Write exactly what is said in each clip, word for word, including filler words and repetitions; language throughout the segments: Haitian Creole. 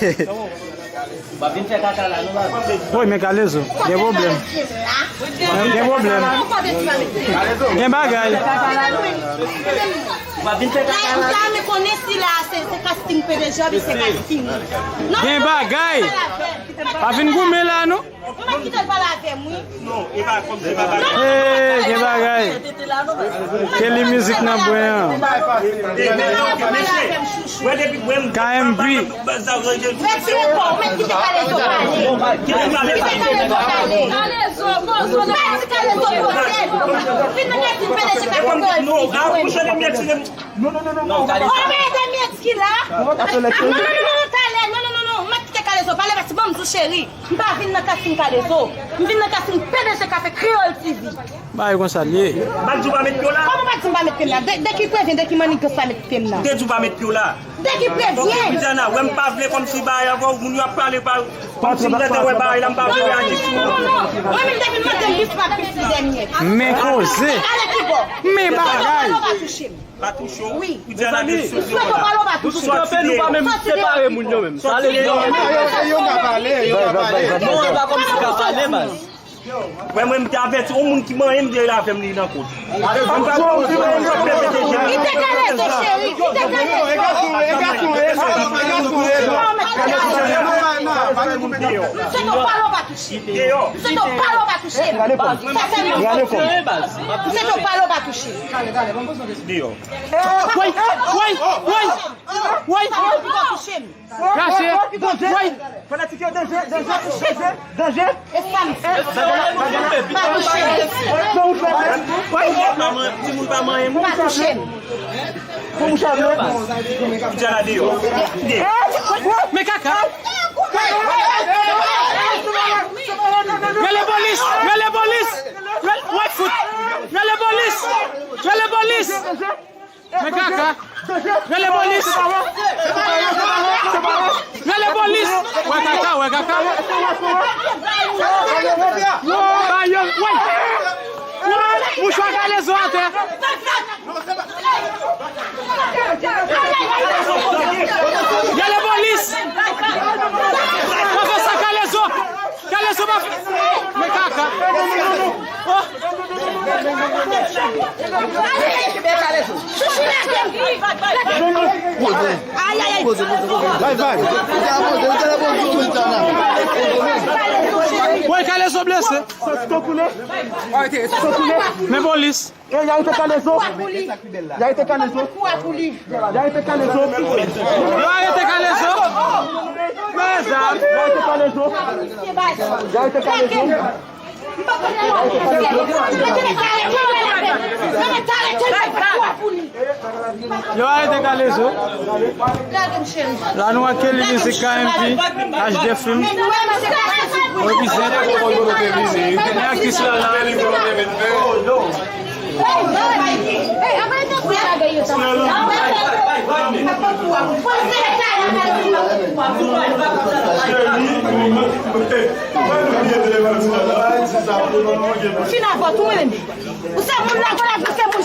W ap vin fè kaka la, nou la. Woy, men Kalezo, gen pwoblèm. Gen pwoblèm. Gen bagay. W ap vin fè kaka la. Sa mwen konnen si la, se, se casting P D G, oubyen se casting. Gen bagay. Pa vin goumen la, non. Ou pa kite l pale avè m, wi. Hey, gen bagay. Kelly Music nan bwen an. K M P. Retire kò w, mèt kite Kalezo pale. Kite Kalezo pale. Mèt Kalezo poze l. Vin nan P D G pa fè kò l fizi. Non, non, non, non, non. Ou pa de mèt ki la. Non, non, non, non, talè. Non, non, non, non. Mèt kite Kalezo pale, paske ban m di w, cheri. M pa vin nan casting Kalezo. M vin nan casting P D G Café Kreyòl T V. Bagay konsa l ye. M pa t di w pa met pye w la. Kòman w pa t di m pa met pye m la? De, de ki prevyen, de ki mannigans pa met pye m nan? M te di w pa met pye w la. De ki prevyen? Widiana, wè m pa vle kòmsi bagay ankò, moun yo ap pale pa, kòmsi m gentan wè bagay la, m pa vle reyaji sou yo. Non, non, non, non. Mwen menm depi m mande m plis m ap plis li dènye. Men koze. Ale ki bò? Men bagay. Pale w pa touche m. Pa touche w. Wi. Ou di a la de sou yo la. Sou kanpe nou pa menm separe moun yo menm. Sa vle di yo ka pale, yo ka pale. Non, e pa kòmsi ka pale, baz. Wè mwen, m te avèti yon moun ki manyen m, vye l avè m li nan kot. Kite Kalezo, cheri, kite Kalezo. Msye, nou pale w pa touche. Deyò. Msye, nou pale w pa touche. Sa se nou. Msye, nou pale w pa touche. Deyò. Woy, woy, woy, woy. Rache. Woy. Fanatik yo, danje, danje, danje, danje. E sa m fè. Pa touche m. Timoun pa manyen m. Pa touche m. Pou mouche avle. Koutia la deyò. Men kaka. Rele polis! Rele polis! Rele, woy fout! Rele polis! Rele polis! Men kaka! Rele polis! Rele polis! Wè kaka, wè kaka! Ba yo, woy! Woy! Mouchwa Kalezo atè! Rele polis! Pa fè sa, Kalezo! Kalezo pa fè. Men kaka. Oh. Woy, Kalezo blese. Men polis. E, y arete Kalezo. Y arete Kalezo. Y arete Kalezo. Yo arete Kalezo. Men zam. Y arete Kalezo. Y arete Kalezo. Yo arete Kalezo. La nou ak Kelly Music, K M P, H D Film. Represent. Men aktris la la. Fin avè w tou, mwen menm. Ou se moun nan, ou se moun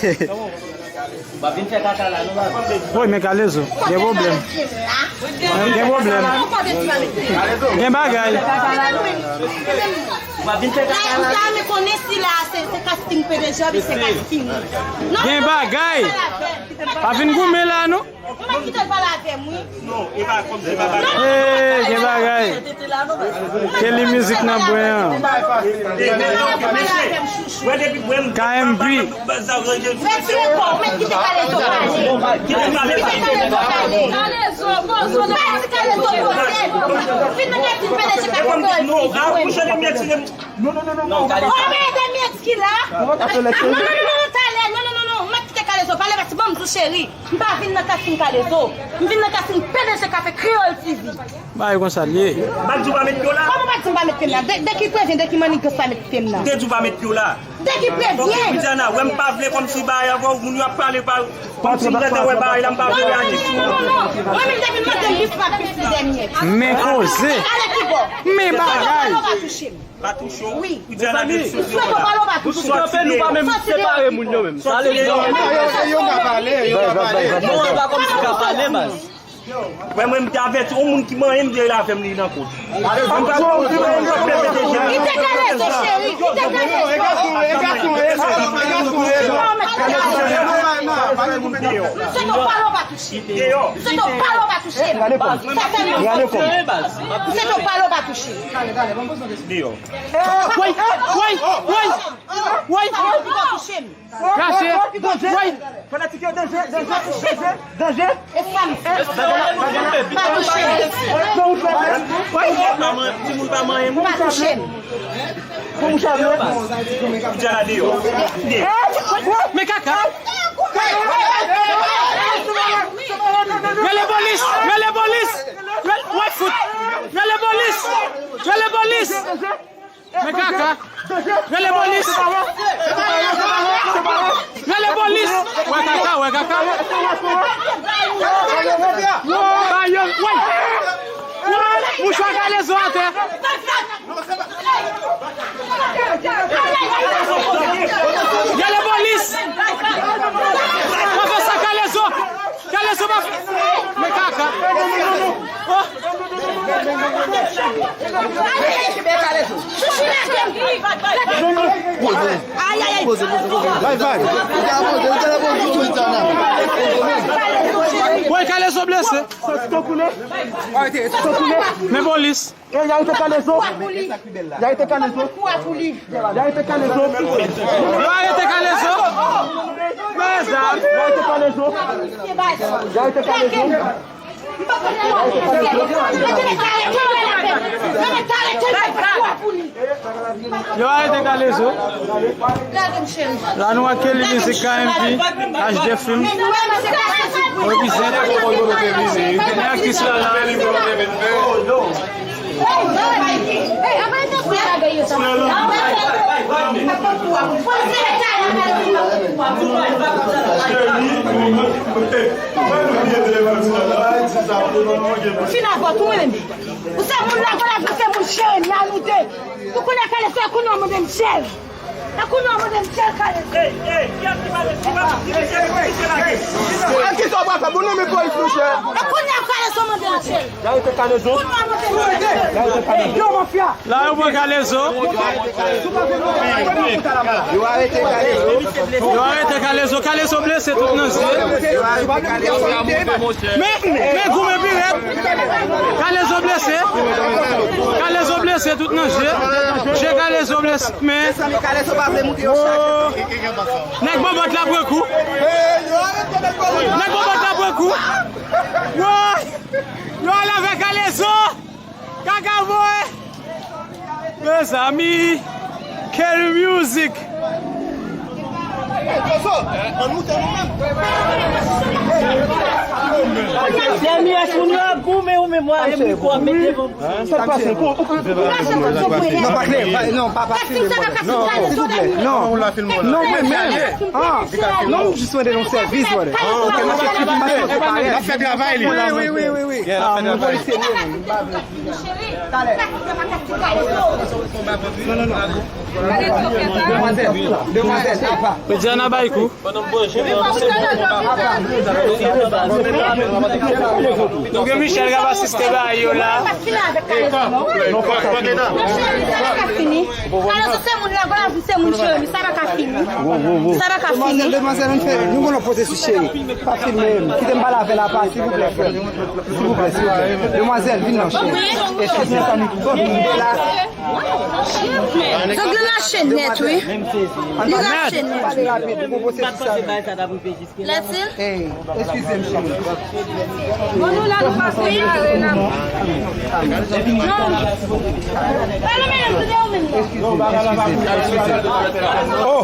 Come on. Woy, men Kalezo, gen pwoblèm. Gen pwoblèm. Gen bagay. Gen bagay. Pa vin goumen la, non. Ou pa kite l pale avè m, wi. Non, e pa kòmsi e pa bagay. Hey, gen bagay. Kelly Music nan bwen an. K M P. Retire kò, ou mèt kite Kalezo pale. Kite Kalezo pale. Kalezo poze. Fin nan P D G ka fè kò l fizik. Non, non, non, non, non. Kòman e de minit ki la? Non, non, non, non, talè. Non, non, non, non. Ou mèt kite Kalezo pale, paske ban m di w, cheri. M pa vin nan kasting Kalezo. M vin nan kasting P D G Kafe Kreyòl T V. Bagay konsa l ye. M pa t di w pa met pye w la. Kòman w pa t di m pa met pye m la? De, de ki prevyen, de ki mannigans pa met pye m nan? M te di w pa met pye w la. De ki prevyen? Widiana, wè m pa vle kòmsi bagay avè w, moun yo ap pale pa, kòmsi m gentan wè bagay la, m pa vle reyaji sou yo. Non, non, non, non. Mwen menm depi m mande m plis m ap plis li dènye. Men koze. Ale ki bò? Men bagay. Pale w pa touche m. Pa touche w. Wi. Mezanmi, nou sou pale w pa touche. Nou kanpe, nou pa menm separe moun yo menm. Sa vle di yo ka pale, yo ka pale. Non, e pa kòmsi ka pale, baz. Wè, mwen, m te avèti yon moun ki manyen m, vye l avè m, li nan kot. Kite Kalezo, cheri, kite Kalezo. M swete w pale w pa touche. Deyò. M swete w pale w pa touche. Sa fè m. M swete w pale w pa touche. Deyò. Woy, woy, woy, woy. Ou pa touche m. Kache. Woy. Fanatik yo, danje, danje, danje, danje. E sa m fè. Pa touche m. Timoun pa manyen m. Pa touche m. Bon, mouche avè. Koutia la deyò. Men kaka. Rele polis, rele polis. Rele, woy, fout. Rele polis. Rele polis. Men kaka. Rele polis. Rele polis. Wè kaka, wè kaka. Ba yo, woy. Woy. Mouchwa Kalezo atè. Rele polis! Pa fè sa, Kalezo! Kalezo pa fè. Men kaka. Oh. Ay, ay, ay. Woy, Kalezo blese. Men polis. E, y arete Kalezo. Y arete Kalezo. Y arete Kalezo. Yo arete Kalezo. Men zam. Y arete Kalezo. Y arete Kalezo. Y arete Kalezo. Yo arete Kalezo. La nou ak Kelly Music, K M P, H D Film. Represent. Men aktis la la. Fin avè w tou, mwen menm. Ou se moun la, ou se moun cheri, la nou te. Ou konnen Kalezo, konnen w mande m cheri. E kounye a mande m chèl Kalezo. Ey, ey, kiyès ki pale? Ki pale? Ki pale? Ki pale? Ak ki sa w pral fè? Bon, non, men polis, monchè. E kounye a Kalezo mande m chèl. Y arete Kalezo. Kounye a mande m chèl. Y arete Kalezo. Yo, mafya. La, yo pran Kalezo. Yo arete Kalezo. Yo arete Kalezo. Kalezo blese tout nan zye. Yo arete Kalezo. Men, men goumen pi rèd. Kalezo blese. Kalezo blese tout nan je. Je Kalezo blese. Men. Mezanmi, Kalezo pa vle moute yo chak. Nèg Bòbòt la pran kou. Nèg Bòbòt la pran kou. Woy! Yo ale avè Kalezo. Kaka voye. Mezanmi, Kelly Music. Dènye moun yo ap goumen ou menm. Mwen, e mikwo ap met devan bouch. Sa k pase? Pou, pou, pou. Non, pa klè, pa, non, pa, pa filme mwen. Non, silvouplè, non. Non, mwen menm. Ah, non, m jis mande yon sèvis, brother. N ap fè travay li. Wi, wi, wi, wi, wi. Ah, mwen polisye li ye, mwen. Talè. Non, non, non. Demwazèl, demwazèl, apa. Mediana bay kou. Nou gen Michel k ap asiste bagay yo la. Sa pa ka fini. Kalezo se moun la, Gonayiv se moun cheri, sa pa ka fini. Sa pa ka fini. Demwazèl, demwazèl, ann fè, nou gen yon pwosesis cheri. Pa filme m. Kite m pale avè l apa, silvouplè, frè m. Silvouplè, silvouplè. Demwazèl, vin nan cheri. Eskize m, zanmi. Tout moun la. Zong li rache nèt, wi. Li rache nèt. Pale rapid, pou pwosesis sa. Lètil? Hey, eskize m, cheri. Bon, nou la, nou pa fè kare la. Non. Pale, medam, tande ou menm nan. Oh!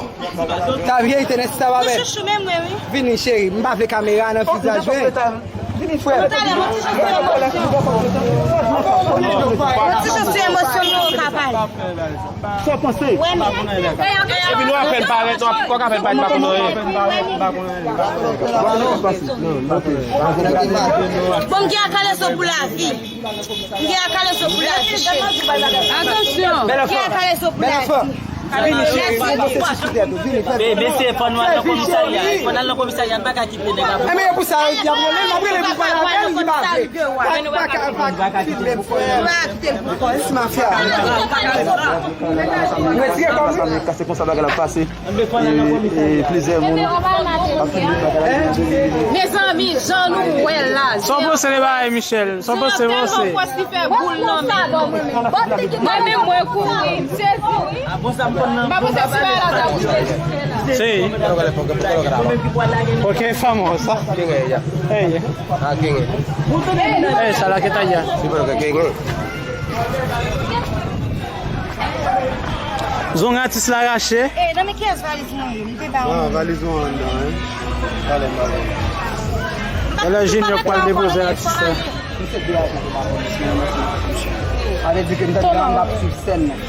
Tabye, tene sa va bèt. Chouchou, men mwen, wi. Vini, cheri. M pa vle kamera nan vizaj mwen. Vini, frè. Yon ti jan sou emosyon mwen ou ka pale. Sa w panse? Epi nou ap fè l parèt, nou ap, kòk ap fè l parèt pa konn anyen. Bon, m gen ak Kalezo pou lavi. M gen ak Kalezo pou lavi, cheri. Atansyon. M gen ak Kalezo pou lavi. Vini, cheri, vini, vini, vini. Mesye, fò nou al nan komisarya. Fò n al nan komisarya, n pa ka kite nèg ap. Enben, e pou sa, y ap rele, m ap rele pou pale avè l, li pa vle. Pa, pa, pa, pa filme m, frè. Dis mafya. Retire kò m. Sa m ka se konsa bagay la pase. E, e, plizyè moun ap filme bagay la. Mezanmi, jan nou wè la. Sa w panse de bagay, Michel? Sa w panse, panse? Mwen menm mwen kouri, m sezi wi. M pa panse si bagay la ta bouche. Se. Ok, famo, sa. Hey. Hey, sa la ke ta ya. Zong atis la rache. Eh, nan men kiyès valiz mwen ye? M te ba ou. Ah, valiz ou anndan, hein? Talè m ba ou. Talè Junior pral depoze atis la. M se de ajan pou pa polis, men mwen se yon polisye. Sa vle di ke m t ap, m t ap swiv sèn nan.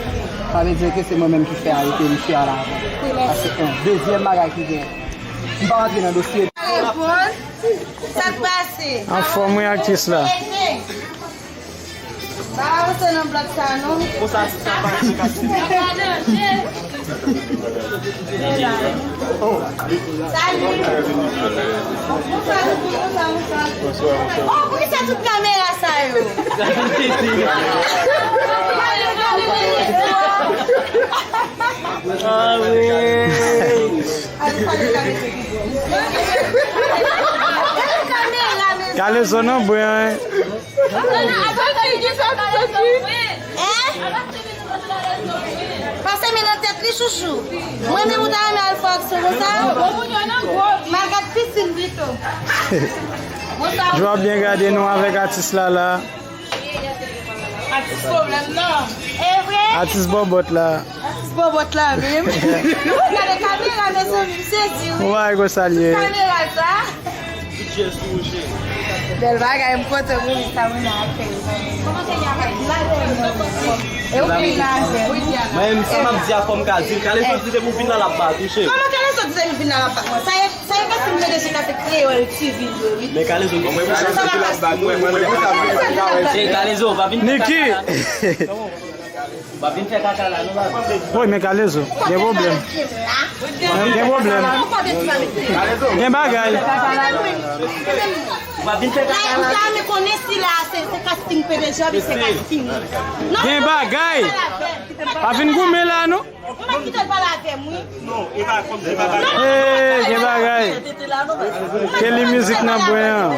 Sa vle di ke se mwen menm ki fè arete misye a la avan. Paske, yon dezyèm bagay ki gen. M pa rantre nan dosye. Reponn. Sa k pase? Anfòm, wi, aktris la. Ba avanse nan blòk sa non. Konsa, si sa pa se ka se. Salut. Bonsoir, bonsoir, bonsoir. Oh, poukisa tout kamera sa yo? Ah, wi. Kalezo nan bwen. Hein? Pase men nan tèt li, chouchou. Mwen menm ou ta renmen al fè aksyon konsa? M al gad pisin pito. Jwa byen gade nou avèk atis la la. Atis pwoblèm nan. E vre? Atis bòbòt la. Atis bòbòt la menm. Nou pa gade kamera, mezanmi, m sezi wi. Ou pa wè konsa l ye. Kamera sa. Bèl bagay, m kontan pou li sa mwen ap fè. E ou vin la avè m. Mwen menm, sa m ap di a fò m ka di l. Kalezo di depi w vin la, l ap bat ou, cheri. Kòman Kalezo di depi w vin la, l ap bat mwen? Sa e, sa e kòsi m mete chita se Kreyòl T V yo, wi. Men Kalezo, mwen, mwen, mwen, mwen, mwen, mwen, Kalezo, pa vin fè kaka la, non. Pa vin fè kaka la, non, pa vin. Woy, men Kalezo, gen pwoblèm. Gen pwoblèm. Gen bagay. Pa vin fè kaka la. Ou ta renmen konnen si la, se, se casting P D G, oubyen se casting. Gen bagay. Pa vin goumen la, non. Ou mèt kite l pale avè m, wi. Hey, gen bagay. Kelly Music nan bwen an.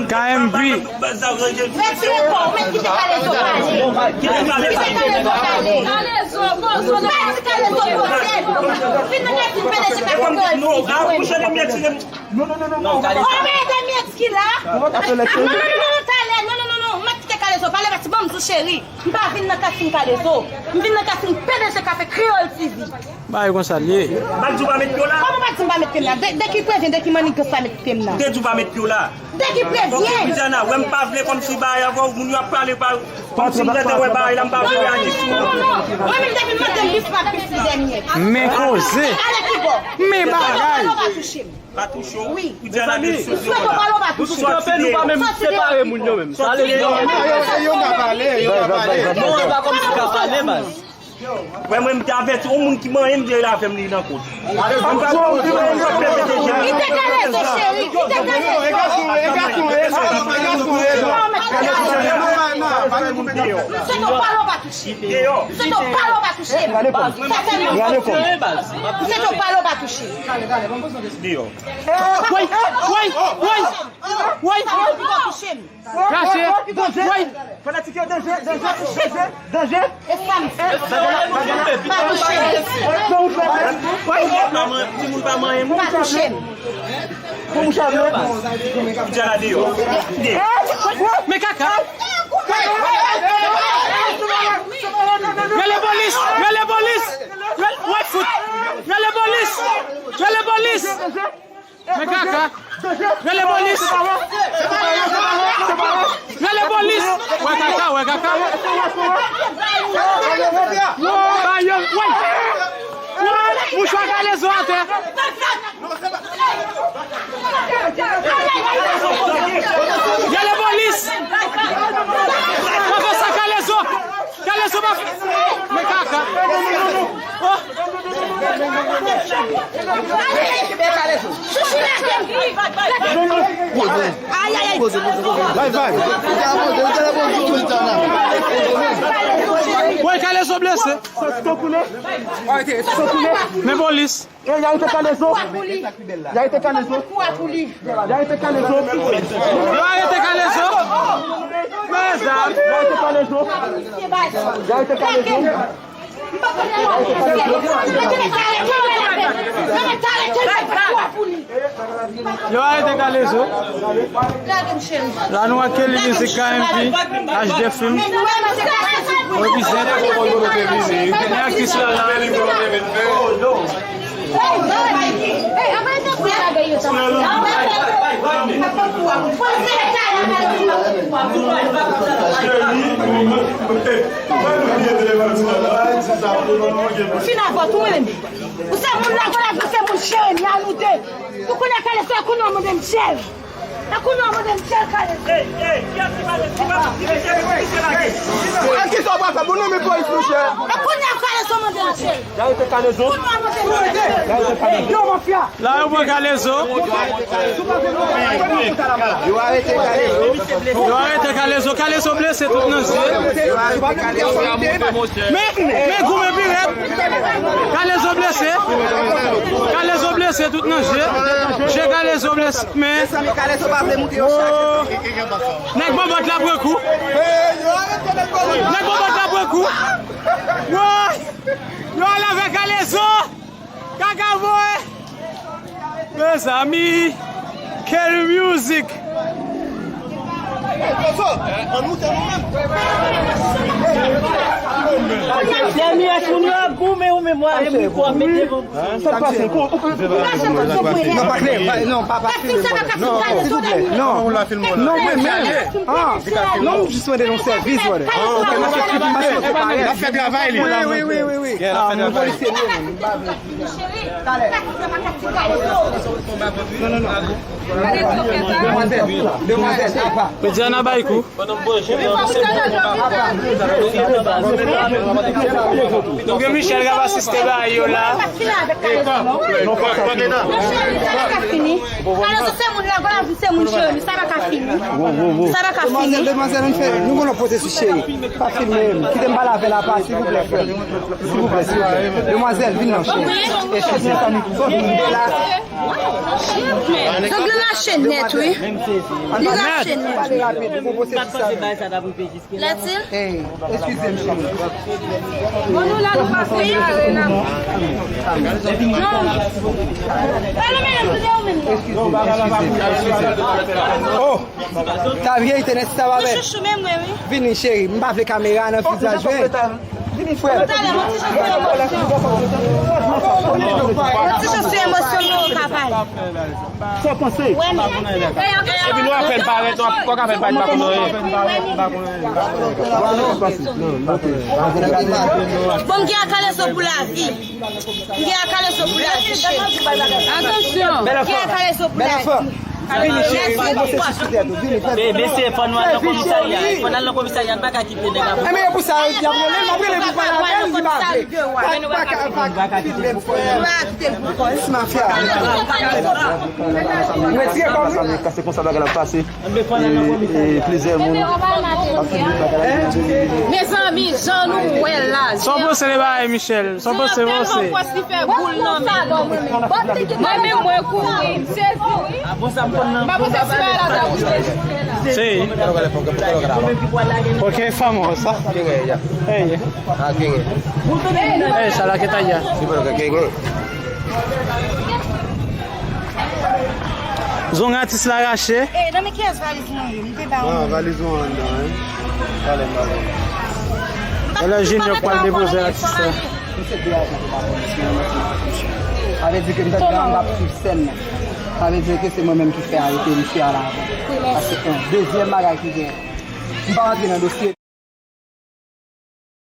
K M P. Retire kò w, mèt kite Kalezo pale. Kite Kalezo pale. Kalezo, poze w nan. Mèt Kalezo poze l. Vin nan kay P D G pa fè kò l. Non, non, non, non, non. Kòman e de mèt ki la? Non, non, non, non, talè. Non, non, non, non. Mèt kite Kalezo pale, mèt ban m sou cheri. M pa vin nan casting Kalezo. M vin nan casting P D G Café Kreyòl T V. Bagay konsa l ye. M pa t di w pa met pye w la. Kòman w pa t di m pa met pye m la? De, de ki prevyen, de ki mannigans pa met pye m nan? M te di w pa met pye w la. Depi premye. Wi, Diana, wè m pa vle kòmsi bagay avè w, moun yo ap pale pa, kòmsi m gentan wè bagay la, m pa vle reyaji sou. Non, non, non. Mwen menm depi maten, m plis pa plis li dènye. Men koze. Ale ki bò. Men bagay. Palo pa touche m. Pa touche w. Wi. Wi, Diana, mezanmi. M swete w palo pa touche m. Nou kanpe, nou pa menm separe moun yo menm. Sa ale. Yo, yo, yo ka pale, yo ka pale. Non, e pa kòmsi ka pale, baz. Wè mwen, m te avèti yon moun ki manyen m, te lave m li nan kont. An pa pran yon pèpète jan. Kite kalezo, cheri, kite kalezo. E gason, e gason, e gason, e gason. M swete w palo pa touche m. M swete w palo pa touche m. Gade kòm. M swete w palo pa touche m. Deyò. Woy, woy, woy, woy. Palo pa touche m. Rache. Woy. Fanatik yo, danje, danje, danje, danje. E sa m fè? Pa touche m. Timoun pa manyen m. Pa touche m. Pou mouch avle. Diana deyò. Men kaka. Rele polis! Rele polis! Rele, woy fout! Rele polis! Rele polis! Men kaka! Rele polis! Rele polis! Wè kaka, wè kaka! Ba yo, wè! Wè! Mouchwa kalezo atè! Rele polis! Papa sa kalezo! Kalezo pa fè. Men kaka. Oh. Chouchou lage m. Poze. Ay, ay, ay. Poze, poze, poze. Bay vag. Woy, kalezo blese. San koule. San koule. Men polis. E, y arete kalezo. Y arete kalezo. Y arete kalezo. Yo arete kalezo. Mezanmi. Y arete kalezo. Y arete kalezo. Yo arete kalezo. La nou ak Kelly Music, K M P, H D Film. Represent. Gen aktris la la. Ou fin avè w tou menm. Ou se moun la, ou se moun cheri, ni a nou de. Ou konnen kalezo, konnen w mande m cheri. Kounye a mande m cheri kalezo. Ey, ey, kiyès ki pale? Ki pale? Ki mesye, ki mesye lage? Kisa w pral fè? Bon, non, men polis, monchè. E kounye a kalezo mande m cheri. Yo, mafya. Yo, mafya. La, yo pran kalezo. Yo arete kalezo. Yo arete kalezo. Kalezo blese tout nan je. Yo arete kalezo. Men, men goumen pi rèd. Kalezo blese. Kalezo blese tout nan je. Je kalezo blese. Men. Mezanmi, kalezo pa vle moute yon chak. Nèg bòbòt la pran kou. Nèg bòbòt la pran kou. Woy! Yo ale avè kalezo. Kaka voye. Mezanmi, Kelly Music. Dènye moun yo ap goumen ou menm w ale mikwo ap mete. Sa k pase? Kou, kou, kou. Non, pa klè, pa, non, pa, pa filme, brother. Non, silvouplè. Non. Non, mwen menm. Ah, non, m jis mande yon sèvis, brother. Ok, m ap fè, m ap fè travay li. Wi, wi, wi, wi, wi. Ah, mwen polisye li ye, mwen. Non, non, non. Demwazèl, demwazèl, apa. Mediana bay kou. Nou gen Michel k ap asiste bagay yo la. Sa pa ka fini. Alò, se moun la, vwala, se moun cheri, sa pa ka fini. Sa pa ka fini. Demwazèl, demwazèl, ann fè, nou gon lòt pwosesi, cheri. Pa filme m. Kite m pale avè l apa, silvouplè, frè m. Silvouplè, silvouplè. Demwazèl, vin non, cheri. Eskize m, zanmi. Zong li rache nèt, wi. Li rache nèt. Pale rapid, ou gon pwosesi sa menm. Lètil? Hey, eskize m, cheri. Bon, nou la, nou pa fè. Non. Pale, men, nou de ou menm. Eskize m, eskize m, eskize m. Oh! Ta vye internet sa pa bèl. Chouchou, men mwen, wi. Vini, cheri. M pa vle kamera nan vizaj mwen. Vini, frè. Yon ti jan sou emosyon. Yon ti jan sou emosyon, nou ka pale. Sa w panse? Epi nou apèn parèt, nou ap, kòk apèn parèt, pa konn anyen. Bon, m gen a kalezo pou lavi. M gen a kalezo pou lavi, cheri. Atansyon. M gen a kalezo pou lavi. Vini, cheri, ou pase sou sitè tou. Vini, fè vini. Mesye, fò nou al nan komisarya. Fò n al nan komisarya, n pa ka kite nèg la. Enben, e pou sa, y ap rele, m ap rele pou pale avè l, li pa vle. Pa, pa ka, pa ka filme m, frè. Ti mafya. Retire kò m, wi. Se konsa bagay la pase. E, e plizyè moun ap filme bagay la. Mezanmi, jan nou wè la. Sa w panse de bagay, Michel? Sa w panse, panse? Fè boul nan men. Mwen menm, mwen kouri, m sezi, wi. M pa panse si bagay la ta bouche. Se. Ok, fanm sa. Hey. Hey, sa la ke ta ya. Zong atis la rache. E, nan men kiyès valiz mwen ye? M te ba ou. Ah, valiz ou anndan, hein? Talè m ba ou. Talè Junior pral depoze atis la. Misye de ajan te pa konnen si yon mesye ki touche. Sa vle di ke m t ap, m t ap swiv sèn nan. Sa vle di ke se mwen menm ki fè arete misye a la avan. Paske se yon dezyèm bagay ki gen. M pa rantre nan dosye.